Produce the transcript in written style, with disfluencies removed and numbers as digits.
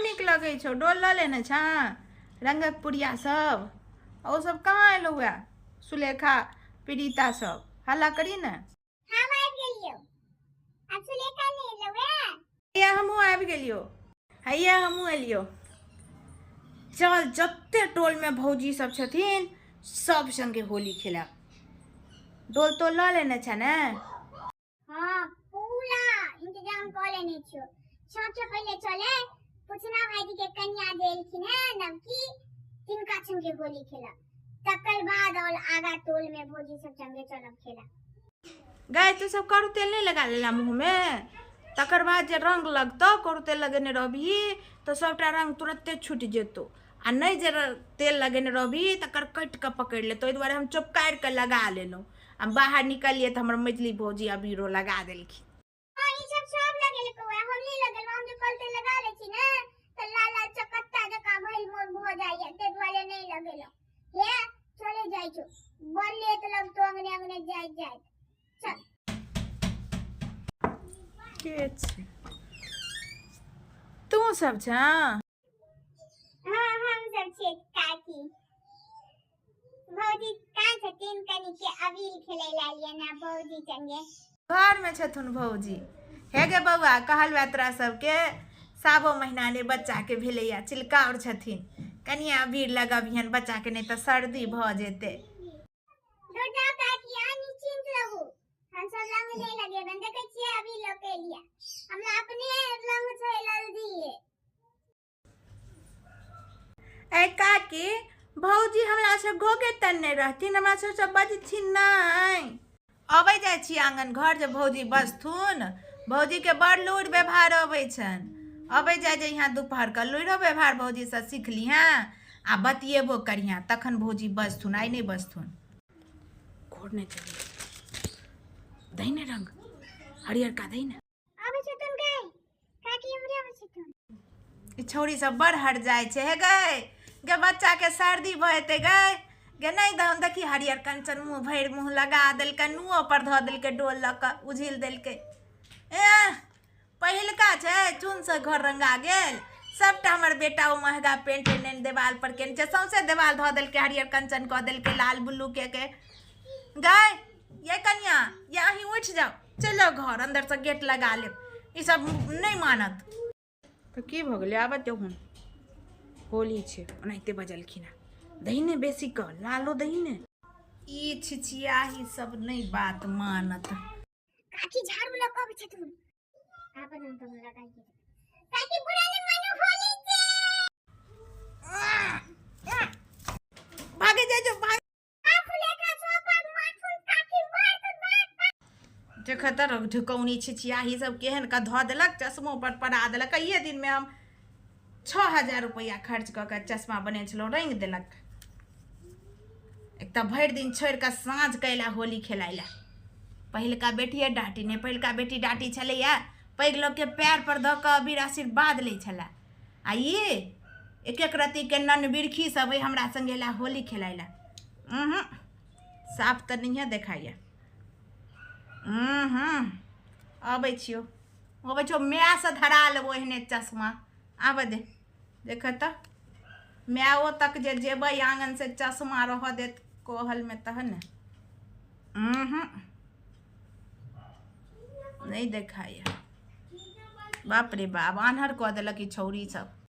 नीक लगै छौ। डोल लऽ लेने छँ, रङ्गक पुड़िया सब? ओ सब कहाँ एलौ हे? सुलेखा, प्रीता सब, हल्ला करी ने। हम आबि गेलियौ। आब सुलेखा नहि एलौ हे। हैया हमहूँ आबि गेलियौ। हैया हमहूँ एलियौ। चल, जते टोलमे भौजी सब छथिन सब संगे होली खेलब। डोल तोल लऽ लेने छ ने? हाँ, पूरा इंतजाम कऽ लेने छियो। सबसे पहिले चले पुछना भाईजी के कन्या जे एलखिन है नवकी, तिनका संगे होली खेलब। तकर बाद और आगा टोल में भौजी सब संगे चलब खेला। गाय, तू सब करू तेल नहीं लगा लेला मुँह में? तकर बाद जे रंग लगतौ, करू तेल लगेने रहबही तऽ सबटा रंग तुरत्ते छूटि जेतौ, आ नहि जे तेल लगेने रहबही तऽ कटि कऽ पकड़ि लेतौ। एहि दुआरे हम चोपकारि कऽ लगा लेलहुँ आ बाहर निकलियै तऽ हमर मझली भौजी अबीरो लगा देलखिन। हाँ, ई सब सब लगेलको है, हम नहीं लगेलौ। हम जे कल तेल लगा लै छी ने तऽ लाल लाल चकत्ता जकाँ भइल मोर भऽ जाइए, ताहि दुआरे नहि लगेलौ। हे, चले जाइ छौ, बड़ लेट लगतौ अंगने अंगने जाइत जाइत। चल। के छै? तू सब छँ? हाँ, हम सब छियै काकी। भौजी कहाँ छथिन? कनी के अबीर खेलै लए एलियै ना भौजी संगे। घरमे छथुन भौजी। हे गे बौआ, कहलुआ तोरा सबके, सावो महीना ने बच्चाके भेलैया, चिलकाउर छथिन, कनिया अबीर लगबिहन बच्चाके, नहि तऽ सर्दी भऽ जेतै। दुर्गा काकी, अहाँ निश्चिंत रहू, हम सब रंग नहि लगेबनि। देखै छियै, अबीर लऽ के एलियै। हमरा अपने रंग छै एलर्जी। ऐ काकी, भौजी हमरा से घोघे तनने रहथिन, हमरा सबसँ बजथिन नहि। अबै जाइ छी आङ्गन घर जे भौजी बजथुन? भौजीके बड़ लूरि व्यवहार अबै छनि। अबै जाइ जइहेँ दुपहरके, लूरिो व्यवहार भौजीसँ सीख लिहेँ आ बतियेबो करिहेँ, तखन भौजी बजथुन, आइ नहि बजथुन। घोरने चली दही ने रंग हरियरका दही ने। आबै छथुन गै काकी, उम्हरे आबै छथुन। ई छौड़ी सब बड़ हट जाइ छै। हे गै, गे बच्चा के सर्दी भऽ जेतै। गै गे, नहि दहन। देखी, हरियर कंचन मुँह भरि मुँह लगा देलकै, नुओ पर धऽ देलकै, डोल लऽ कऽ उझिल देलकै। एह, पहिलका छै, चूनसँ घर रंगा गेल सबटा। हमर बेटा ओ महगा पेंट एने देवाल पर केने छै, सौंसे देवाल धऽ देलकै, हरियर कंचन कऽ देलकै लाल ब्लू के। के गै, ये कनिया, ये अहीं उठि जाउ, चलि जाउ घर, अन्दरसँ गेट लगा लेब, ई सब नहि मानत। तऽ की भऽ गेलै? आबऽ देहुन, होली छै। ओनाहिते बजलखिन हेँ। दही ने बेसी कऽ, लालो दही ने। ई छिछियाही सब नहि बात मानत। काकी झाड़ू लऽ कऽ अबै छथुन। आपन हम तो लगाइ के काकी, बुरा ने मानो, होली छै। भागे जाइ जो, भाग। देख तऽ, ढुकौनी छिछियाही सब केहन कऽ धऽ देलक, चश्मो पर पड़ा देलक। कहिये दिनमे हम 6000 रुपैआ खर्च कऽ कऽ चश्मा बनेने छलहुँ, रङ्गि देलक। एक तऽ भरि दिन छोड़ि कऽ साँझ कऽ अयला होली खेलाय लए। पहिलका बेटिए डाँटी नहि, पहिलका बेटी डाँटी छलैए, पैघ लोकके पैर पर धऽ कऽ अबीर आशीर्वाद लै छलए, आ ई एक एक रत्तीके नन बिरखी सब अइ हमरा सङ्गे अयला होली खेलाय लए। साफ तऽ नहिए देखाइए। अबै छियौ, अबै छियौ, मायसँ धरा लेबो एहने चश्मा। आबऽ दे। देख तऽ, मायो तक जे जेबै आङ्गन से चश्मा रहऽ देत कोहलमे तहन ने। नहि देखाइए। बाप रे बाप, आन्हर कऽ देलक ई छौरी सब।